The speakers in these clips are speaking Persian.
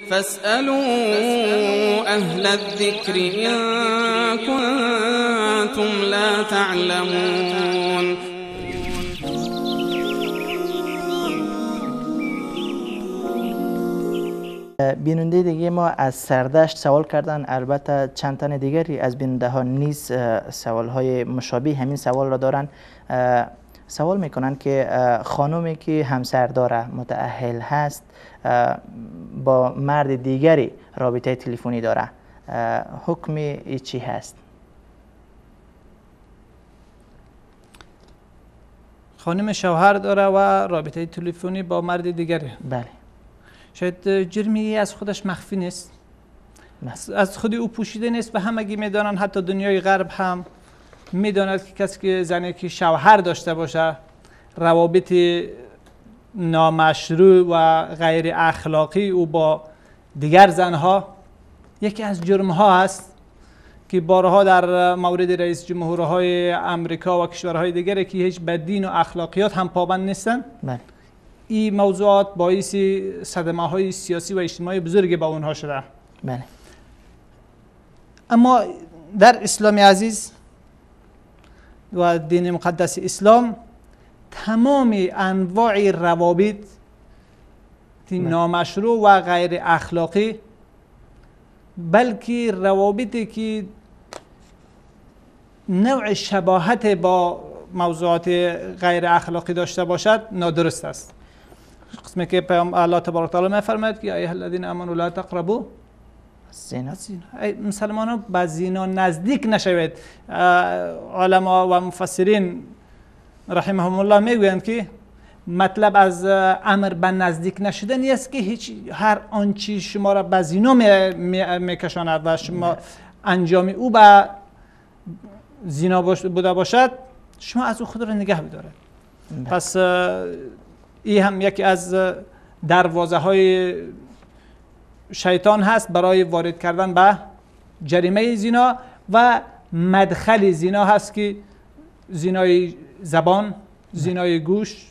فاسألوا أهل الذكر إن كنتم لا تعلمون. بیننده دیگه ما از سردشت سوال کردن، البته چند تن دیگری از بیننده ها نیز سوال های مشابه همین سوال را دارن. سوال میکنن که خانمی که همسر داره، متأهل هست، با مرد دیگری رابطه تلفنی داره، حکم ای چی هست؟ خانم شوهر داره و رابطه تلفنی با مرد دیگری. بله. شاید جرمی از خودش مخفی نیست، از خود او پوشیده نیست و همگی میدانن، حتی دنیای غرب هم میداند که کسی که زنی که شوهر داشته باشه روابط نامشروع و غیر اخلاقی او با دیگر زنها یکی از جرمها است که بارها در مورد رئیس جمهورهای امریکا و کشورهای دیگر که هیچ به دین و اخلاقیات هم پابند نیستن، بله، این موضوعات باعث صدمه های سیاسی و اجتماعی بزرگی با اونها شده. بله. اما در اسلام عزیز و دین مقدس اسلام تمام انواع روابط نامشروع و غیر اخلاقی، بلکه روابطی که نوع شباهت با موضوعات غیر اخلاقی داشته باشد نادرست است. قسمی که پیام الله تبارک تعالی می‌فرماید که ایها الذین آمنوا لا تقربوا الزنا، ای مسلمانان به زنا نزدیک نشوید. علما و مفسرین رحمهم الله میگویند که مطلب از امر به نزدیک نشدن است که هیچ هر آنچه شما را به زنا میکشاند و شما انجام او به زنا بوده باشد، شما از او خود را نگه بدارید. پس این هم یکی از دروازه های شیطان هست برای وارد کردن به جریمه زنا و مدخل زنا هست که زنای زبان، زنای گوش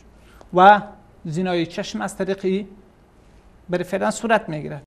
و زنای چشم از طریق برای فعلا صورت میگیرد.